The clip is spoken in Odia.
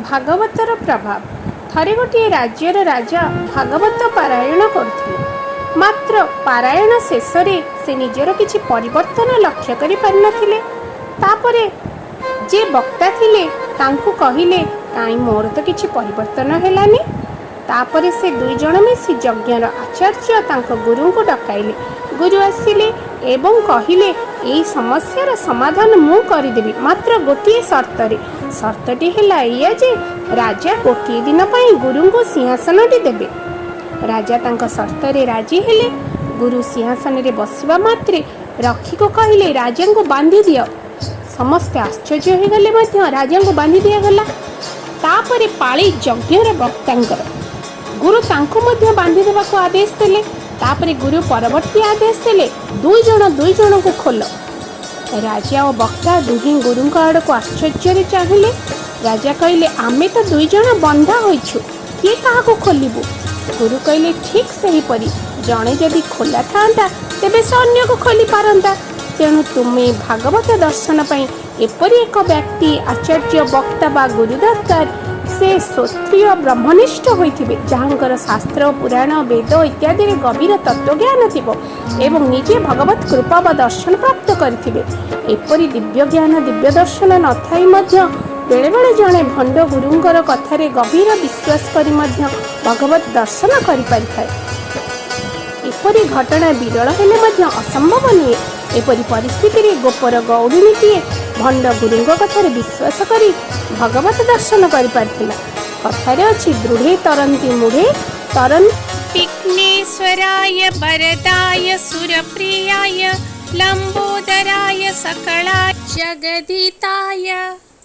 ଭାଗବତର ପ୍ରଭାବ। ଥରେ ଗୋଟିଏ ରାଜ୍ୟର ରାଜା ଭାଗବତ ପାରାୟଣ କରୁଥିଲେ। ମାତ୍ର ପାରାୟଣ ଶେଷରେ ସେ ନିଜର କିଛି ପରିବର୍ତ୍ତନ ଲକ୍ଷ୍ୟ କରିପାରିନଥିଲେ। ତାପରେ ଯେ ବକ୍ତା ଥିଲେ ତାଙ୍କୁ କହିଲେ, କାହିଁ ମୋର ତ କିଛି ପରିବର୍ତ୍ତନ ହେଲାନି। ତାପରେ ସେ ଦୁଇ ଜଣ ମିଶି ଯଜ୍ଞର ଆଚାର୍ଯ୍ୟ ତାଙ୍କ ଗୁରୁଙ୍କୁ ଡକାଇଲେ। ଗୁରୁ ଆସିଲେ ଏବଂ କହିଲେ, ଏଇ ସମସ୍ୟାର ସମାଧାନ ମୁଁ କରିଦେବି, ମାତ୍ର ଗୋଟିଏ ସର୍ତ୍ତରେ। ସର୍ତ୍ତଟି ହେଲା ଏଇଆ ଯେ ରାଜା ଗୋଟିଏ ଦିନ ପାଇଁ ଗୁରୁଙ୍କୁ ସିଂହାସନଟି ଦେବେ। ରାଜା ତାଙ୍କ ସର୍ତ୍ତରେ ରାଜି ହେଲେ। ଗୁରୁ ସିଂହାସନରେ ବସିବା ମାତ୍ରେ ରକ୍ଷୀକୁ କହିଲେ, ରାଜାଙ୍କୁ ବାନ୍ଧି ଦିଅ। ସମସ୍ତେ ଆଶ୍ଚର୍ଯ୍ୟ ହୋଇଗଲେ ମଧ୍ୟ ରାଜାଙ୍କୁ ବାନ୍ଧି ଦିଆଗଲା। ତାପରେ ପାଳି ଯଜ୍ଞର ବକ୍ତାଙ୍କର। ଗୁରୁ ତାଙ୍କୁ ମଧ୍ୟ ବାନ୍ଧି ଦେବାକୁ ଆଦେଶ ଦେଲେ। ତାପରେ ଗୁରୁ ପରବର୍ତ୍ତୀ ଆଦେଶ ଦେଲେ, ଦୁଇ ଜଣ ଦୁଇ ଜଣଙ୍କୁ ଖୋଲ। ରାଜା ଓ ବକ୍ତା ଦୁହେଁ ଗୁରୁଙ୍କ ଆଡ଼କୁ ଆଶ୍ଚର୍ଯ୍ୟରେ ଚାହିଁଲେ। ରାଜା କହିଲେ, ଆମେ ତ ଦୁଇ ଜଣ ବନ୍ଧା ହୋଇଛୁ, କିଏ କାହାକୁ ଖୋଲିବୁ? ଗୁରୁ କହିଲେ, ଠିକ୍ ସେହିପରି ଜଣେ ଯଦି ଖୋଲା ଥାନ୍ତା, ତେବେ ସେ ଅନ୍ୟକୁ ଖୋଲି ପାରନ୍ତା। ତେଣୁ ତୁମେ ଭାଗବତ ଦର୍ଶନ ପାଇଁ ଏପରି ଏକ ବ୍ୟକ୍ତି, ଆଚାର୍ଯ୍ୟ, ବକ୍ତା ବା ଗୁରୁ ଦରକାର, ସେ ଶ୍ରୋତ୍ରିୟ ବ୍ରହ୍ମନିଷ୍ଠ ହୋଇଥିବେ, ଯାହାଙ୍କର ଶାସ୍ତ୍ର, ପୁରାଣ, ବେଦ ଇତ୍ୟାଦିରେ ଗଭୀର ତତ୍ତ୍ୱଜ୍ଞାନ ଥିବ ଏବଂ ନିଜେ ଭଗବତ କୃପା ବା ଦର୍ଶନ ପ୍ରାପ୍ତ କରିଥିବେ। ଏପରି ଦିବ୍ୟ ଜ୍ଞାନ, ଦିବ୍ୟ ଦର୍ଶନ ନଥାଇ ମଧ୍ୟ ବେଳେବେଳେ ଜଣେ ଭଣ୍ଡ ଗୁରୁଙ୍କର କଥାରେ ଗଭୀର ବିଶ୍ୱାସ କରି ମଧ୍ୟ ଭଗବତ ଦର୍ଶନ କରିପାରିଥାଏ। ଏପରି ଘଟଣା ବିରଳ ହେଲେ ମଧ୍ୟ ଅସମ୍ଭବ ନୁହେଁ। ଏପରି ପରିସ୍ଥିତିରେ ଗୋପର ଗଉଡ଼ିଣୀଟିଏ ଭଣ୍ଡ ଗୁରୁଙ୍କ କଥାରେ ବିଶ୍ୱାସ କରି ଭଗବତ ଦର୍ଶନ କରିପାରିଥିଲା। କଥାରେ ଅଛି, ଦୃଢ଼େ ତରନ୍ତି ମୂଢ଼େ ତରନ୍ତି। विघ्नेश्वराय वरदाय सुरप्रियाय लम्बोदराय सकलाय जगदिताय।